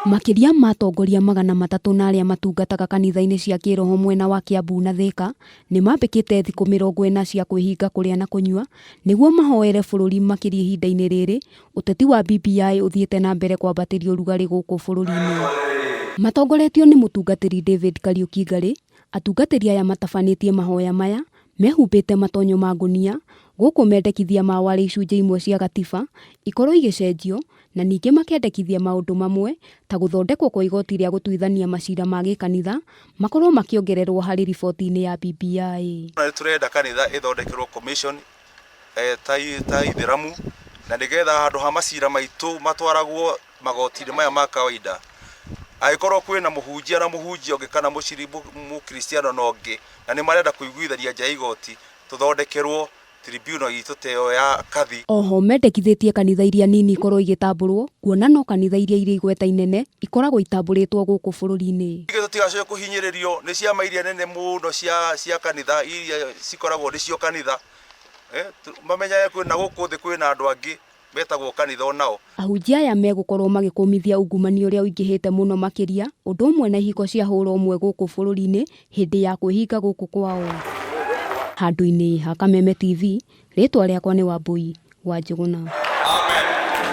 Makĩria ma atongoria 300 na arĩa matungataga kanitha-inĩ cia kĩroho mwena wa Kiambu na Thika nĩ mambĩkĩte thikũ 40 cia kwĩhinga kũrĩa na kũnyua nĩguo mahoere bũrũri makĩria ihinda-inĩ rĩrĩ ũteti wa BBI ũthiĩte na mbere kwambatĩria ũrugarĩ gũkũ bũrũri-inĩ. Matongoretio nĩ mũtungatĩri David Kariuki Ngarĩ, atungatĩri aya matabanĩtie mahoya maya mehumbĩte matonyo ma ngũnia gũkũ mendekithia mao arĩ icunjĩ imwe cia gatiba ikorwo igĩcenjio na ningĩ makendekithia maũndũ mamwe ta gũthondekwo kwa igoti rĩa gũtuithania macira ma gĩkanitha makorwo makĩongererwo harĩ riboti-inĩ ya BBI. Na nĩtũrenda kanitha ĩthondekerwo commission ta, ta ithĩramu na nĩgetha handũ ha macira maitũ matwaragwo magoti-inĩ maya ma kawaida angĩkorwo kwĩna mũhunjia na mũhunjia ũngĩ kana mũciri mũkristiano na ũngĩ na nĩ marenda kũiguithania nja ya igoti tũthondekerwo tribunal itũ ta ĩyo ya kathi. Oho mendekithĩtie kanitha iria nini ikorwo igĩtambũrwo kuona no kanitha iria irĩ igweta inene ikoragwo itambũrĩtwo gũkũ bũrũri-inĩ. Ningĩ tũtigacoke kũhinyĩrĩrio nĩ ciama iria nene mũno cia, cia kanitha iria cikoragwo nĩcio kanitha eh, mamenyage kwĩna gũkũ thĩ kwĩna andũ angĩ metagwo kanitha onao. Ahunjia aya megũkorwo magĩkũmithia ungumania ũrĩa ũingĩhĩte mũno makĩria ũndũ ũmwe na ihiko cia hũra ũmwe gũkũ bũrũri-inĩ hĩndĩ ya kwĩhinga gũkũ kwao. Handũ-inĩ ha Kameme TV, rĩtwa rĩakwa nĩ Wambui wa Njũgũna.